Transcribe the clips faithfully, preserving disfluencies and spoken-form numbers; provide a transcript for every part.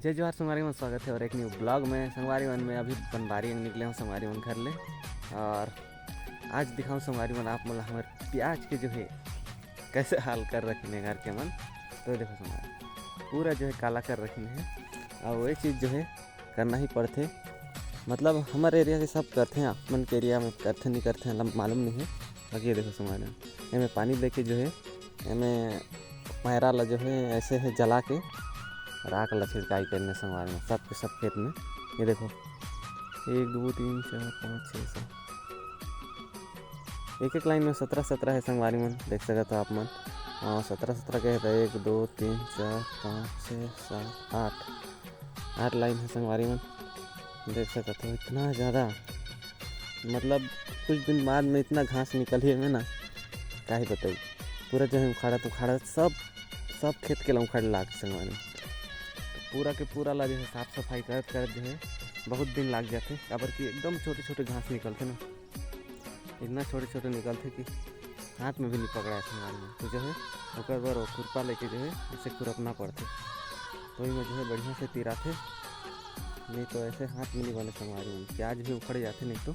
जय जोहार संगवारी मन, स्वागत हे और एक न्यू ब्लॉग में। संगवारी मन, मैं अभी बनबारी अंग निकले हूँ संगवारी मन घर ले, और आज दिखाऊँ संगवारी मन आप मन ला हमर प्याज के जो है कैसे हाल कर रखिन हे घर के मन। तो देखो संगवारी, पूरा जो है काला कर रखिन हे, और वही चीज़ जो है करना ही पड़थे। मतलब हमर एरिया के सब करथे, आप मन के एरिया में करथे नहीं करथे, मतलब मालूम नहीं है। बाकी ये देखो संगवारी, एमे पानी देके जो है, एमे पैरा ला जो है ऐसे है जला के राख ला छिड़काई करने संगवारी मन, सबके सब खेत में। ये देखो, एक, दो, तीन, चार, पाँच, छः, सात, एक एक लाइन में सत्रह सत्रह है संगवारी मन, देख सकत हो आप मन। और सत्रह सत्रह के है तो एक, दो, तीन, चार, पाँच, छः, सात, आठ, आठ लाइन है संगवारी मन, देख सकत हो। इतना ज़्यादा, मतलब कुछ दिन बाद में इतना घास निकलही एमे ना, का ही बताई। पूरा जो है उखाड़त उखाड़त सब, सब खेत के ला उखाड़ लाग संगवारी मन। तो पूरा के पूरा ला जो है साफ सफाई करत करत जो है बहुत दिन लाग जाथे, काबर कि एकदम छोटे छोटे घास निकलथे ना, इतना छोटे छोटे निकलथे कि हाथ में भी नहीं पकड़ाए संगवारी मन। तो जो है ओकर बर वो खुरपा लेके जो है ऐसे खुरपना पड़थे, तो ओही में जो है बढ़िया से तिराथे, नहीं तो ऐसे हाथ में नहीं बने संगवारी मन। प्याज भी उखड़ जाथे नहीं तो।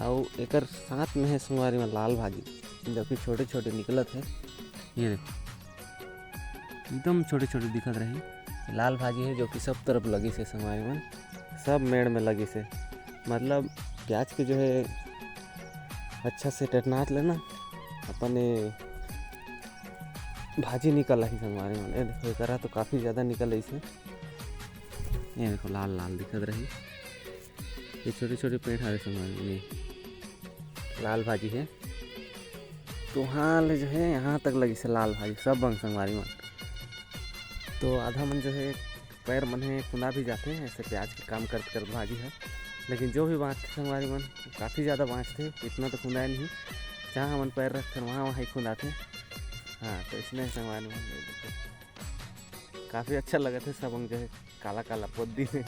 और एकर साथ में है संगवारी मन लाल भाजी, जो कि छोटे छोटे निकलत है। ये देखो, एकदम छोटे छोटे दिखत रही। लाल भाजी है जो कि सब तरफ लगिस हे संगवारी मन, सब मेड़ में लगिस हे। मतलब प्याज के जो है अच्छा से टटनात लेना, अपन ये भाजी निकल रही संगवारी मन। ये देखो, एकरा तो काफ़ी ज़्यादा निकल रही से। ये देखो, लाल लाल दिखत रही। ये छोटे छोटे पेड़ हरे संगवारी मन, ये लाल भाजी है। तो वहाँ ले जो है यहाँ तक लगिस हे लाल भाजी, सब अंग संगवारी मन। तो आधा मन जो है पैर मन हे खुंदा भी जाथे, ऐसे प्याज के काम करत करत भाजी है। लेकिन जो भी बाँचथे संगवारी मन, काफ़ी ज़्यादा बाँचथे, इतना तो खुंदाए नहीं। जहाँ हमन पैर रखथन वहाँ वहाँ ही खुंदाथे। हाँ, तो इसने संगवारी मन, ये देखो, काफ़ी अच्छा लगत हे। सब अंग जो है काला काला पोत दिन है,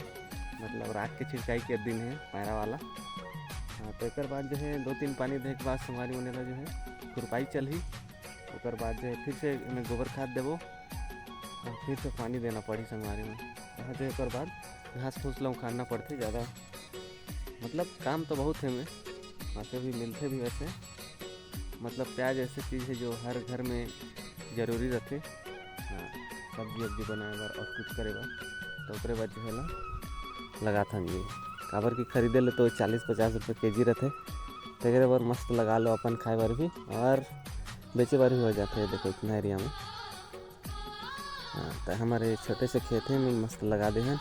मतलब राख के छिड़काई के दिन है पैरा वाला। हाँ, तो एकर बाद जो है दो तीन पानी देख बाद संगवारी मन एला जो है खुरपाई चलही। ओकर बाद जो है फिर से एमे गोबर खाद देबो और फिर से पानी देना पड़ही संगवारी मन। यहाँ जो एकर बाद घास फूस ला उखाड़ना पड़थे ज़्यादा। मतलब काम तो बहुत है में, वैसे भी मिलथे भी वैसे। मतलब प्याज ऐसे चीज़ है जो हर घर में ज़रूरी रथे। हाँ, सब्जी वब्जी बनाए बर और कुछ करे बर, तो ओकरे बर जो है ला लगाथन जी। काबर कि खरीदे ले तो चालीस पचास रुपये केजी रथे, तेकरे बर मस्त लगा लो अपन खाए बर भी और बेचे बर भी हो जाथे। देखो इतना एरिया में। हाँ, तो हमारे छोटे से खेत है में मस्त लगा दे हैं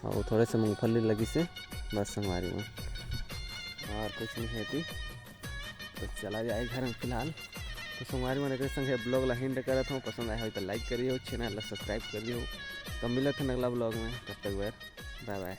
और थोड़े से मूंगफली लगी से बस संगवारी मन, और कुछ नहीं है। तो चला जाए घर में फिलहाल। तो संगवारी मन एक संगे ब्लॉग ला एंड करत हूँ, पसंद आया हो तो लाइक करियो, चैनल ला सब्सक्राइब करियो। तो मिलत हैं अगला ब्लॉग में, तब तक बाय बाय।